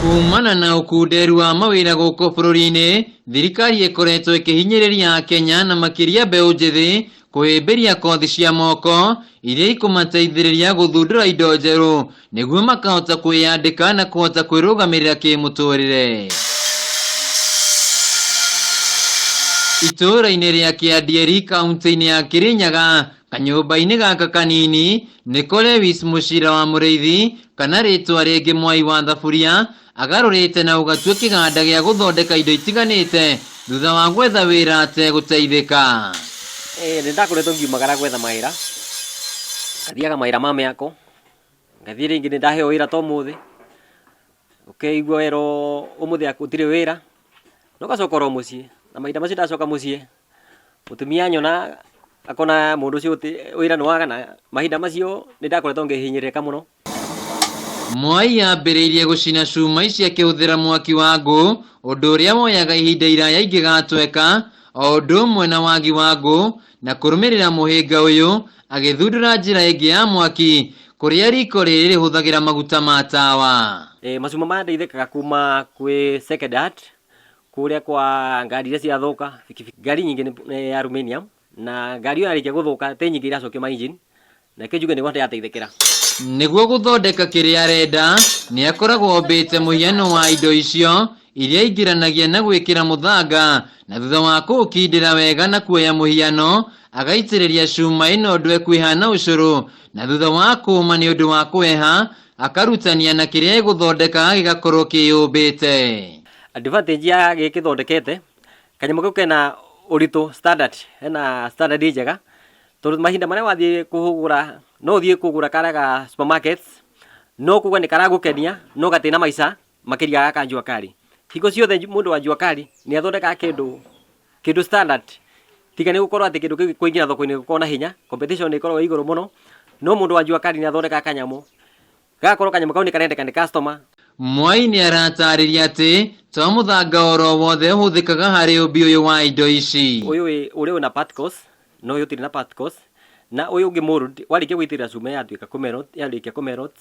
Kumana na ũkunderu wa mawĩra gũkũ bũrũri-inĩ, thirikari ĩkoretwo ĩkĩhinyĩrĩria Akenya na makĩria mbeũ njĩthĩ kũhĩmbĩria kothi cia moko iria ikũmateithĩrĩria gũthundũra indo njerũ nĩguo makahota kwĩyandĩka na kũhota kwĩrũgamĩrĩra kĩmũtũrĩre. Itũũra-inĩ rĩa Kĩandieri kaunti-inĩ ya Kĩrĩnyaga, kanyũmba-inĩ gaka kanini nĩko Lewis Mũcira wa Mũrĩithi kana rĩtwa rĩngĩ Mwai wa Thaburia agarũrĩte na ũgatua kĩganda gĩa gũthondeka indo itiganĩte thutha wa gwetha wĩra ategũteithĩka. Nĩ ndakoretwo ngiumagara gwetha mawĩra, ngathiaga mawĩra ma mĩako, ngathiĩ rĩngĩ nĩ ndaheo wĩra ta ũmũthĩ, ũkeigua werwo ũmũthĩ gũtirĩ wĩra, na ũgacoka oro mũciĩ, na mahinda macio ndacoka mũciĩ, mũtumia anyona akona mũndũ ũcio wĩra nĩ waga na mahinda macio nĩ ndakoretwo ngĩhinyĩrĩrĩka mũno. Mwai ambĩrĩirie gũcina cuma ici akĩhũthĩra mwaki wa ngũ, ũndũ ũrĩa woyaga ihinda iraya ingĩgatweka, o ũndũ ũmwe na wagi wa ngũ, na kũrũmĩrĩra mũhĩnga ũyũ, agĩthundũra njĩra ĩngĩ ya mwaki, kũrĩa riko rĩrĩ rĩhũthagĩra maguta ma tawa. Macuma maya ndeithĩkaga kuma kwĩ second hand, kũrĩa kwa ngari iria ciathũka, bikibiki, ngari nyingĩ nĩ aluminium, na ngari ĩyo yarĩkia gũthũka ti nyingĩ iracokio ma engine, na reke njuge nĩguo ndĩrateithĩkĩra. Nĩguo gũthondeka kĩrĩa arenda, nĩ akoragwo ombĩte mũhiano wa indo icio iria aingĩranagia na gwĩkĩra mũthanga na thutha wa kũũkindĩra wega na kuoya mũhiano, agaitĩrĩria cuma ĩno ndweku ĩhana ũcũrũ na thutha wa kũũma nĩ ũndũ wa kũheha, akarutania na kĩrĩa egũthondeka gĩgakorwo kĩyũmbĩte. Advantage ya gĩkĩ thondekete, kanyamũ kau kena ũritũ standard, hena standard njega, tondũ mahinda marĩa wathiĩ kũgũra, no ũthiĩ kũgũra karĩa ga supermarket, no kuga nĩ karagũkenia, no gatirĩ na maica makĩria ya ka jua kali. Hingo ciothe mũndũ wa jua kali nĩ athondekaga kĩndũ, kĩndũ standard, tiga nĩ gũkorwo atĩ kĩndũ kĩu kũingĩra thoko-inĩ gũkoragwo na hinya, competition ĩkoragwo ĩ igũrũ mũno, no mũndũ wa jua kali nĩ athondekaga kanyamũ, gagakorwo kanyamũ kau nĩ karendeka nĩ customer. Mwai nĩ aratarĩria atĩ to mũthanga oro wothe ũhũthĩkaga harĩ ũmbi ũyũ wa indo ici. Ũyũ wĩ ũrĩa wĩna particles na ũyũ ũtirĩ na particles, na ũyũ ũngĩ mold warĩkia gũitĩrĩra cuma yatuĩka kũ melt, yarĩkia kũ melt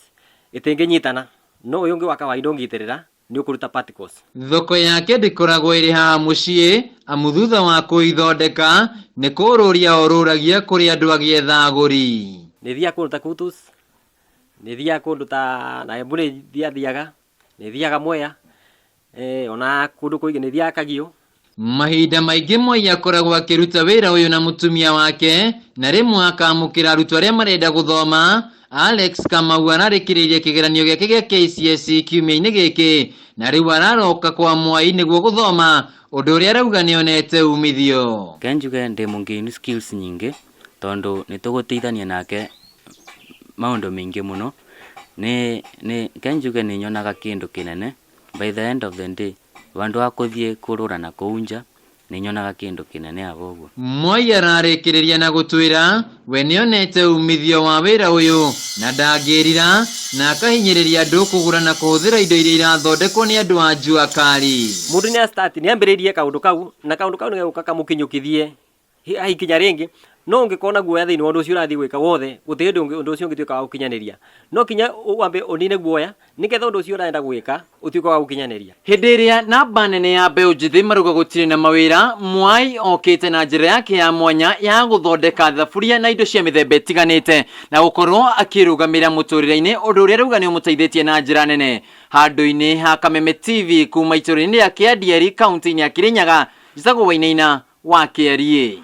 ĩtingĩnyitana, no ũyũ ũngĩ wa kawaida ũngĩitĩrĩra nĩ ũkũruta particles. Thoko yake ndĩkoragwo ĩrĩ haha mũciĩ amu thutha wa kũithondeka nĩ kũũrũria orũragia kũrĩ andũ agĩetha agũri. Nĩ thiaga kũndũ ta Kutus, nĩ thiaga kũndũ ta na Embu nĩ thiathiaga, nĩ thiaga Mwea, ona kũndũ kũingĩ nĩ thiaga Kagio. Mahinda maingĩ Mwai akoragwo akĩruta wĩra ũyũ na mũtumia wake na rĩmwe akamũkĩra arutwo arĩa marenda gũthoma. Alex Kamau ararĩkĩrĩirie kĩgeranio gĩake gĩa KCSE kiumia-inĩ gĩkĩ na rĩu araroka kwa Mwai nĩguo gũthoma, ũndũ ũrĩa arauga nĩonete umithio. Reke njuge ndĩ mũgain skills nyingĩ tondũ nĩ tũgũteithania nake maũndũ maingĩ mũno. Nĩ nĩ reke njuge nĩ nyonaga kĩndũ kĩnene by the end of the day Vandũ ha kũthiĩ kũrũra na kũu nja, nĩnyonaga kĩndũ kĩnene aba ũguo. Mwai ararĩkĩrĩria na gũtwĩra we nĩonete umithio wa wĩra ũyũ na ndangĩrira na akahinyĩrĩria andũ kũgũra na kũhũthĩra indo iria irathondekwo nĩ andũ a Jua Kali. Mũndũ nĩ a start, nĩ ambĩrĩrie kaũndũ kau, na kaũndũ kau nĩ gegũka kamũkinyũkithie ikinya rĩngĩ, no ũngĩkorwo na guoya thĩinĩ wa ũndũ ũcio ũrathiĩ gwĩka wothe, gũtirĩ hĩndĩ ũndũ ũcio ũngĩtuĩka wa gũkinyanĩria. No nginya wambe ũnine guoya, nĩgetha ũndũ ũcio ũrenda gwĩka ũtuĩke wa gũkinyanĩria. Hĩndĩ ĩrĩa namba nene ya mbeũ njĩthĩ marauga gũtirĩ na mawĩra, Mwai okĩte na njĩra yake ya mwanya ya gũthondeka thaburia na indo cia mĩthemba ĩtiganĩte na gũkorwo akĩrũgamĩrĩra mũtũrĩre-inĩ, ũndũ ũrĩa arauga nĩ ũmũteithĩtie na njĩra nene. Handũ-inĩ ha Kameme TV kuma itũũra-inĩ rĩa Kĩandieri kaunti-inĩ ya Kĩrĩnyaga, njĩtagwo Wainaina wa Kĩariĩ.